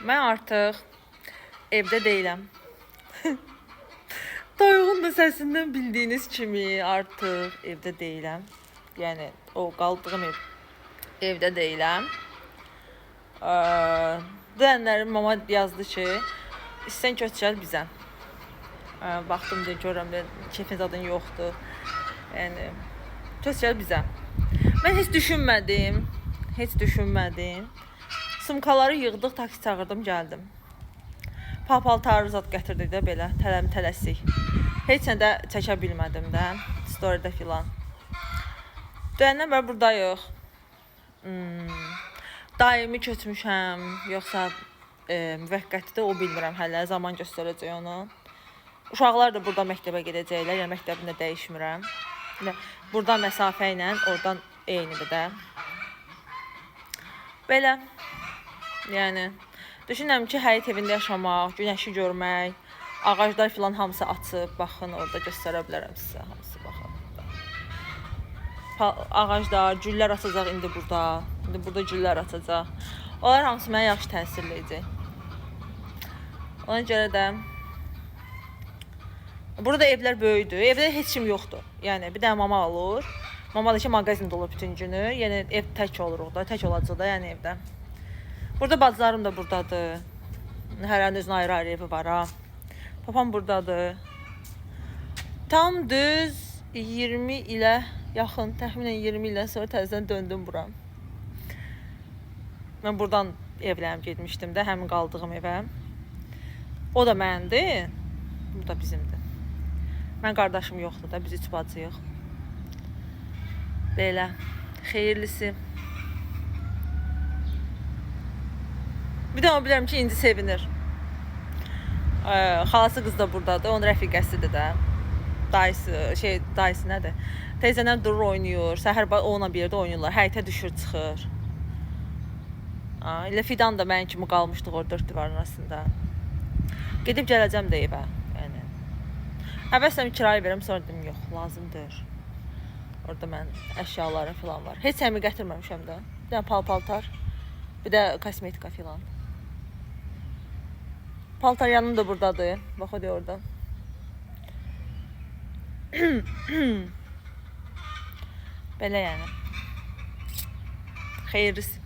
Mən artıq evdə deyiləm. Toyuğun da səsindən bildiyiniz kimi artıq evdə deyiləm. Yəni o qaldığım evdə deyiləm. Dünənlərim mama yazdı ki, istən köç gəl bizə. Baxdım deyə görürəm də kefin zadın yoxdur. Yəni köç gəl bizə. Mən heç düşünmədim. Heç düşünmədim. Sumkaları yığdıq, taksi çağırdım, gəldim. Paltarı zad gətirdik də belə, tələm tələsik. Heç nə də çəkə bilmədim də, storydə filan. Dünəndən bəri buradayıq. Daimi köçmüşəm, yoxsa müvəqqətidir, o bilmirəm hələ, zaman göstərəcək onu. Uşaqlar da burada məktəbə gedəcəklər, yəni məktəbini də dəyişmirəm. Yəni, buradan məsafə ilə, oradan eynidir də. Belə, yəni düşünürəm ki, həyət evində yaşamaq, günəşi görmək, ağaclar filan hamısı açıb, baxın, orada göstərə bilərəm sizə, hamısı baxın. Ağaclar, güllər açacaq indi burada. İndi burada güllər açacaq. Onlar hamısı mənə yaxşı təsir eləyəcək. Ona görə də burada evlər böyükdür. Evdə heç kim yoxdur. Yəni bir dənə mama olur. Mama da ki mağazində olur bütün günü. Yəni ev tək oluruq da, tək olacaq da, yəni evdə. Burada bacılarım da buradadır. Hərənin özünə ayrı-ayrı evi var ha. Papam buradadır. Tam düz 20 ilə yaxın, təxminən 20 ildən sonra təzədən döndüm bura. Mən buradan evlənib getmişdim də, həmin qaldığım evə. O da məndir, bu da bizimdir. Mən qardaşım yoxdur da, biz üç bacıyıq. Belə, xeyirlisi. Bir də onu bilirəm ki, indi sevinir. Xalası qız da buradadır, onun rəfiqəsidir də. Dayısı, şey, dayısı nədir? Teyzənəm durur, oynayır. Səhər onunla bir yerdə oynayırlar. Həyətə düşür, çıxır. Elə Fidan da mənim kimi qalmışdıq orada dörd divarın arasında. Gedib gələcəm də evə. Yəni. Əvəzlə kirayə verirəm, sonra dedim yox, lazımdır. Orada mənim əşyalarım filan var. Heç əmi gətirməmişəm də. Bir dənə pal-paltar, bir də kosmetika filan. Paltar yanım da buradadır. Bax o da orada. Belə yəni. Xeyirlisi.